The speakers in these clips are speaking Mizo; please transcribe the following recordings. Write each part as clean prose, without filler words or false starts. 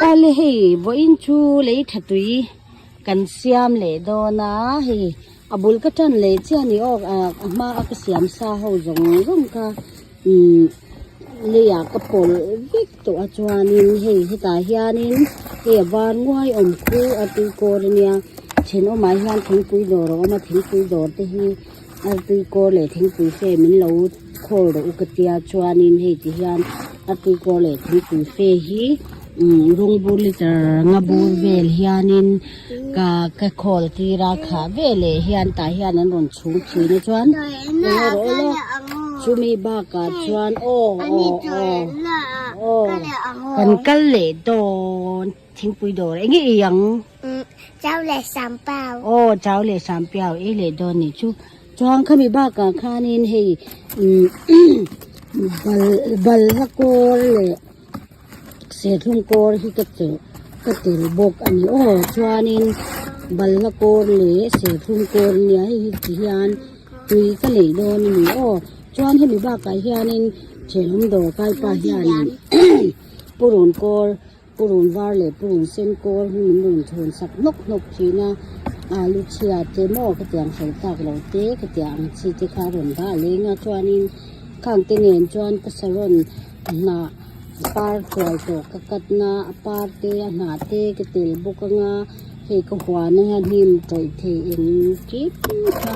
Awle hei vawiin chu lei tha tui kan siam leh dawn a hei a bul ka tan leh chiah a ni aw ah a hma a ka siam sa ho zawng zawng kha umm leiah ka pawlh vek tawh a chuanin hei hetah hianin hei a var nguai awm khu a tui kawr ania thenawmah hian thingpui dawr a awm a thingpui dawr te hi a tui kawr leh thingpui fe min lo khawl rawh u ka tia chuanin hei ti hian a tui kawr leh thingpui fe hi umm rawng bur liter nga bur vel hianin ka ka khawl tir a khah veleh hian tah hian an rawn chhung thin a chuan eng erawh chumi bakah chuan aw aw aw aw kan kal leh dawn thingpui dawr eng nge i ang. Chau leh sampiau. Aw chau leh sampiau ei leh dawn nih chu. Chuan khami bakah khanin hei umm bal balhla kawr leh serthlum kawr hi ka cheh ka tel bawk a ni aw. Chuanin balhla kawr leh serthlum kawr nia hei hi ti hian tui ka lei dawn a ni aw. Chuan hemi bakah hianin thenawm dawr kaipa hianin purun kawr. Purun var leh purun sen kawl hi min rawn thawn sak hnawk hnawk thin a, alu chhia te maw ka tiang sawi tak lo te ka tiang ang chi te kha a rawn dah leng a chuanin khang te nen chuan ka saron hnah par chuai tawh ka cut na a par te a hnah te ka tel bawk anga hei ka huan a hian hnim tawih thei engkim kha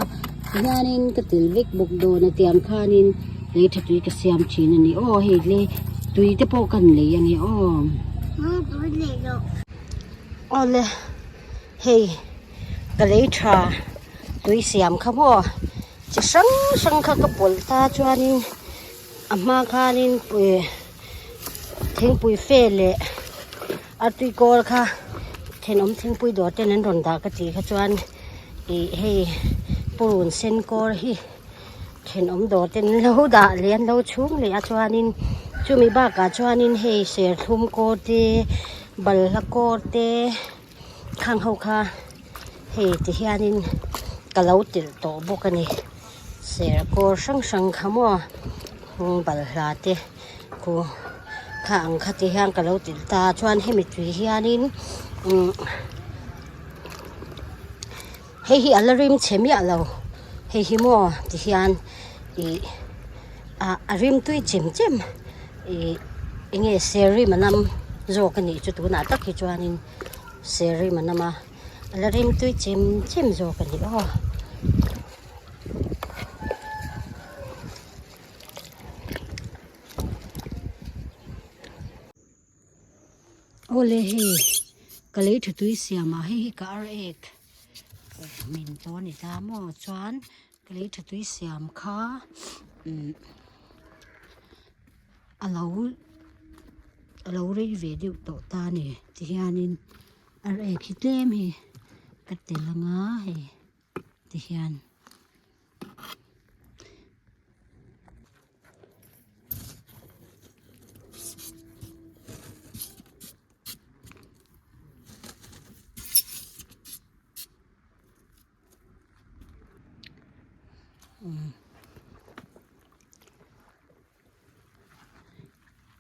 hianin ka tel vek bawk dawn a tiang khanin. Lei tha tui ka siam thin a ni aw hei le tui te pawh kan lei a ni aw. Awle hei ka lei tha tui siam kha maw chi hrang hrang kha ka pawlh ta chuanin a hma khanin thingpui fe leh a tui kawl kha thenawm thingpui dawr ten an rawn dah ka tih kha chuan ih hei purun sen kawr hi. Thenawm dawr te an lo dah leh an lo chhung leh a chuanin chumi bakah chuanin hei serthlum kawr te balhla kawr te khang ho kha hei ti hianin ka lo telh tawh bawk a ni ser kawr hrang hrang kha maw balhla te khu kha ang kha ti hian ka lo telh ta a chuan hemi tui hianin umm. Hei hi a la rim chhe miah lo hei hi maw ti hian ih ah a rim tui chem chem ih eng nge ser rim a nam zawk a nih chu tunah tak hi chuanin ser rim a nam a a la rim tui chem chem zawk a ni aw. Awle hei ka lei tha tui siam ah hei hi ka ar ek min tawh a ni ta maw chuan ka lei tha tui siam kha umm a lo a lo rei ve deuh tawh ta a ni tihianin ar ek hi tlem hi ka tel anga hei tihian.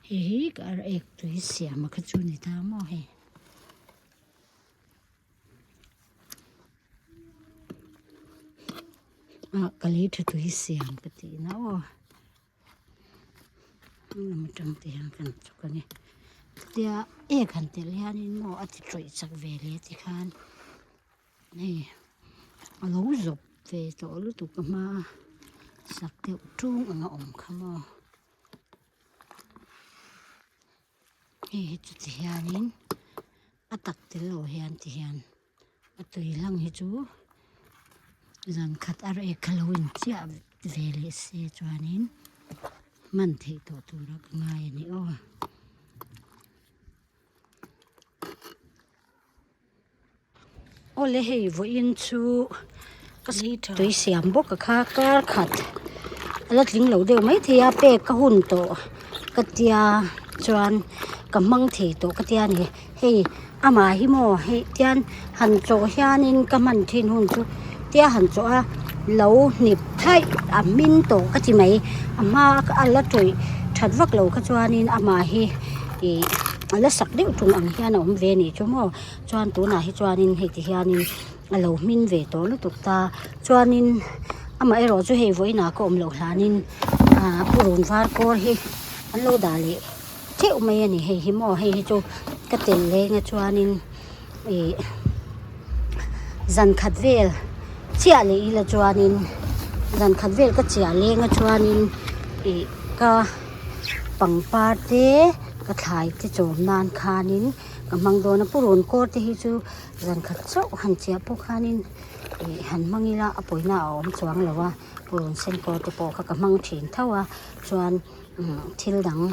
Hei hi ka ar ek tui siam a kha chu ni ta maw hei. Ah ka lei tha tui siam ka tih na aw lam atang te hian kan chhuk a ni tia ek han telh hianin maw a ti tawih chak ve hle tikhan hei a lo zawp ve tawh lutuk a hma a sak deuh tung ang a awm kha maw. Hei hi chu ti hianin a tak tel lo hian ti hian a tui hlang hi chu zan khat a rek kha lo in chiah ve leh se chuanin hman theih tawh tura ka ngai a ni aw. Awle hei vawiin chu ka tui siam bawk a kha kar khat a la tling lo deuh maithei a pek ka hun tawh ka tia chuan ka hmang thei tawh ka tia ni hei amah hi maw hei tian han chawh hianin ka hman thin hun chu tia han chawh a lo hnip thaih a hmin tawh ka ti mai a hma a la tawih that vak lo kha chuanin amah hi ih. A la sak deuh tung ang hian a awm ve a nih chu maw chuan tunah hi chuanin hei ti hianin a lo hmin ve tawh lutuk ta chuanin amaherawh chu hei vawiinah ka awm loh hlanin ah purun var kawr hi an lo dah leh theuh mai a ni hei hi maw hei hi chu ka tel leng a chuanin ih zan khat vel chiah leh ila chuanin zan khat vel ka chiah leng a chuanin ih ka pangpar te ka thlai te chawm nan khanin ka hmang dawn a purun kawr te hi chu zan khat chauh han chiah pawh khanin ih han hmang ila a pawina a awm chuang lo a purun sen kawr te pawh kha ka hmang thin tho a chuan thil dang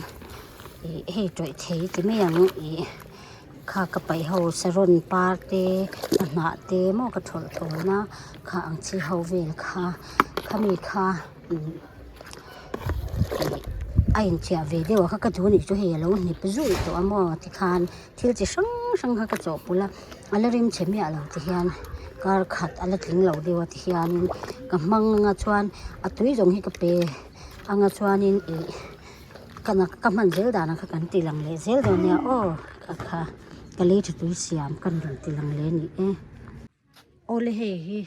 ih hei tawih thei ti mai ang ih kha ka paih ho saron par te a hnah te maw ka thawlh thawn a kha ang chi ho vel kha khami kha ih a inchiah ve deuh a kha ka duh anih chu hei alo hnip zuih tawh a maw tikhan thil chi hrang hrang kha ka chawhpawlh a a la rim chhe miah lo ti hian kar khat a la tling lo deuh a ti hianin ka hmang anga chuan a tui zawng hi ka pe anga chuanin ih ka nak ka hman zel dan ang kha kan ti lang leh zel dawn nia aw kha kha ka lei tha tui siam kan rawn ti lang leh a ni e. Awle hei hi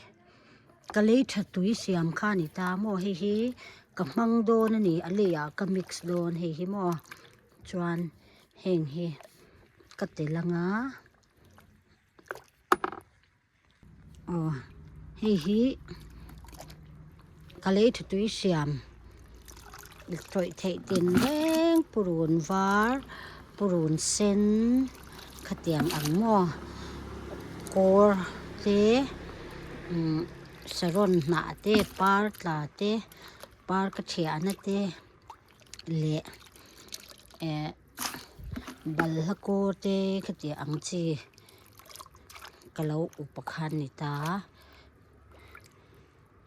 ka lei tha tui siam kha a ni ta maw hei hi ka hmang dawn a ni a leiah ka mix dawn hei hi maw chuan heng hi ka tel anga aw hei hi ka lei tha tui siam tawih theih tin reng purun var purun sen khatiang ang maw kawr te umm saron hnah te par tla te par ka thiahna te leh eh balhla kawr te khatiang ang chi ka lo up a khan ni ta.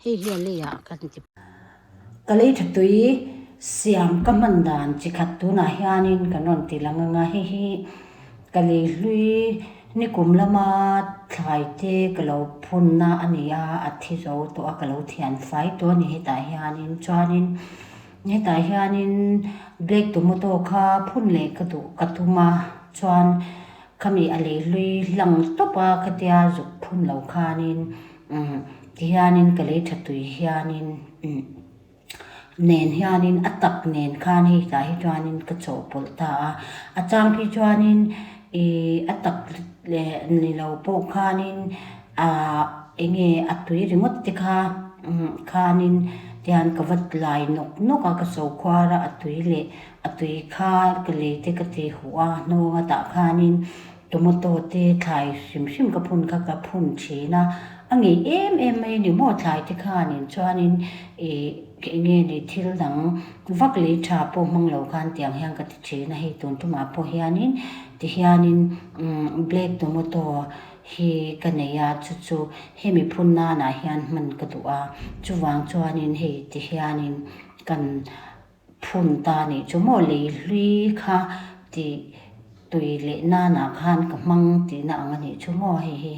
Hei hi a leiah kan ti. Ka lei tha tui siam ka hman dan chi khat tunah hianin kan rawn ti lang ang a, hei hi ka lei hlui nikum lama thlai te ka lo phunna a ni a, a thi zo tawh a ka lo thian fai tawh a ni hetah hianin chuanin hetah hianin black tomato kha phun leh ka duh ka tum a chuan khami a lei hlui hlang tawp a khatia zuk phun lo khanin. Umm tihianin ka lei tha tui hianin umm nen hianin a tak nen khan hei tah hi chuanin ka chawhpawlh ta a a chang phei chuanin ihh a tak leh ni lo pawh khanin ahh eng nge a tui ringawt te kha umm khanin tihian ka va lai nawk nawk a ka so khuar a a tui leh a tui kha ka lei te ka ti huh a hnawng a tah khanin. Tomato te thlai hrim hrim ka phun kha ka phun thin a, a ngei em em mai a ni maw thlai te khanin chuanin ih eng nge ni thil dang vak lei tha pawh hmang lo khan tiang hian ka ti thin a, hei tun tumah pawh hianin ti hianin umm black tomato hi ka nei a chu chu hemi phun nanah hian hman ka duh a chuvang chuanin hei ti hianin kan. Phun ta nih chu maw lei hlui kha tih tui leh nanah khan ka hmang tihna ang a nih chu maw hei hi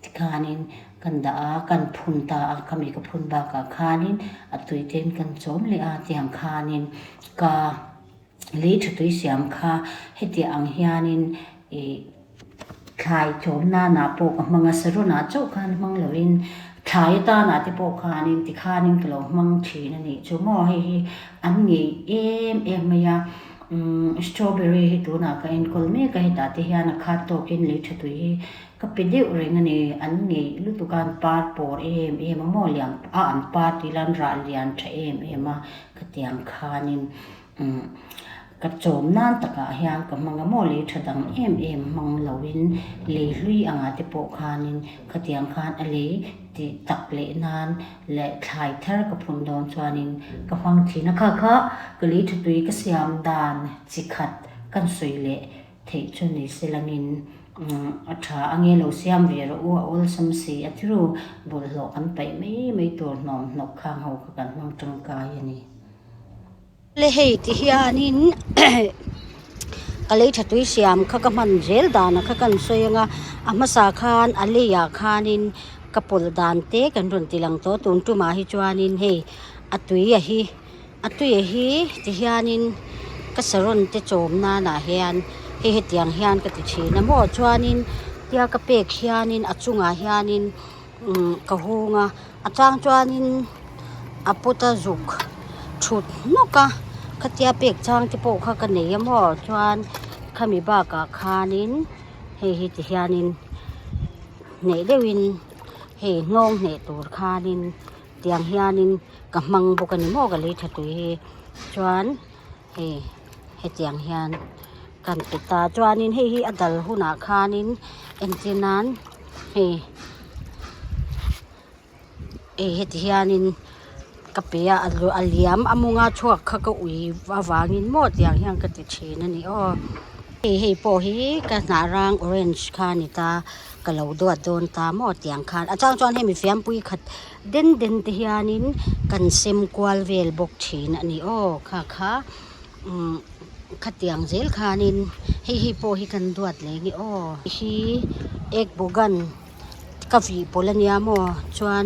tikhanin kan dah a kan phun ta a khami ka phun bakah khanin a tui ten kan chawm leh a tiang khanin ka lei tha tui siam kha hetiang ang hianin ih Thlai chawm nanah pawh ka hmang a, sarunah chauh khan hmang loin thlai atanah te pawh khanin tikhanin ka lo hmang thin a nih chu maw hei hi an ngei em em mai a umm strawberry hi tunah ka enkawl mek a hetah te hian a khat tawkin lei tha tui hi ka pe deuh reng a ni an ngei lutuk a an par pawr em em a maw lian a an par tih ila an rah lian tha em em a khatiang khanin. Umm ka chawm nan takah hian ka hmang a maw lei tha dang em em hmang loin lei hlui angah te pawh khanin khatiang khan a lei tih tak leh nan leh thlai thar ka phun dawn chuanin ka hmang thin a kha kha ka lei tha tui ka siam dan chi khat kan sawi leh theih chu ni se langin umm a tha a nge lo siam ve rawh u a awlsam si a thiru bawlhhlawh kan paih mai mai tur hnawm hnawk khang ho kha kan hmang tangkai a ni. Le hei ti hianin ka lei tha tui siam kha ka hman zel dan a kha kan sawi anga a hmasa khan a leiah khanin ka pawlh dan te kan rawn ti lang tawh tun tumah hi chuanin hei a tui a hi a tui a hi ti hianin ka saron te chawm nanah hian. Hei hetiang hian ka ti thin a maw chuanin tia ka pek hianin a chungah hianin umm ka hung a a chang chuanin a pot a zuk thut hnawk a khatia pek chang te pawh kha ka nei a maw chuan khami bakah khanin hei hi ti hianin hneh deuhin hei hnawng hneh tur khanin tiang hianin ka hmang bawk a ni maw ka lei tha tui hi chuan hei hetiang hian kan pe ta chuanin hei hi a dal hunah khanin entir nan hei hei heti hianin ka pe a a liam a mawnga chhuak kha ka ui avangin maw tiang hian ka ti thin a ni aw hei hei pawh hi ka hnah rang orange kha a ni ta ka lo duat dawn ta maw tiang khan a chang chuan hemi fiampui khat den den te hianin kan sem kual vel bawk thin a ni aw kha kha umm khatiang zel khanin hei hi pawh hi kan duat leh nge aw hi egg bogan ka vih pawlh a nia maw chuan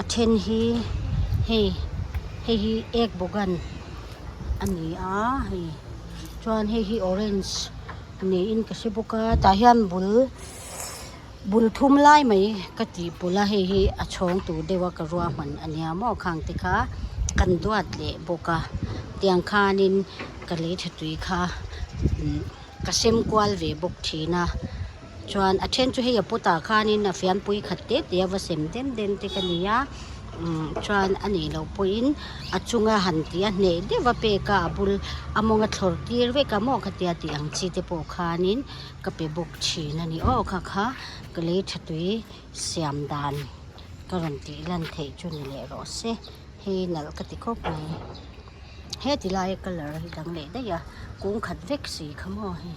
a then hi hei hei hi egg bogan a ni a hei chuan hei hi orange niin ka hre bawk a tah hian bul bul thum lai mai ka tih pawlh a hei hi a chhawng tur deuh a ka ruahman a nia maw khang te kha kan duat leh bawk a tiang khanin ka lei tha tui kha umm ka sem kual ve bawk thin a chuan a then chu hei a pawtah khanin a fianpui khat te te a va sem dem dem te ka ni a umm chuan a nih loh pawhin a chunga han tih a hneh deuh a pek a a bul a mawng a thlawr tir vek a maw khatia tih ang chi te pawh khanin ka pe bawk thin a ni aw kha kha ka lei tha tui siam dan ka rawn tih lan theih chu ni leh rawh se hei nalh ka ti khawp mai heti laia colour hi dang leh daih a kung khat vek si kha maw hei.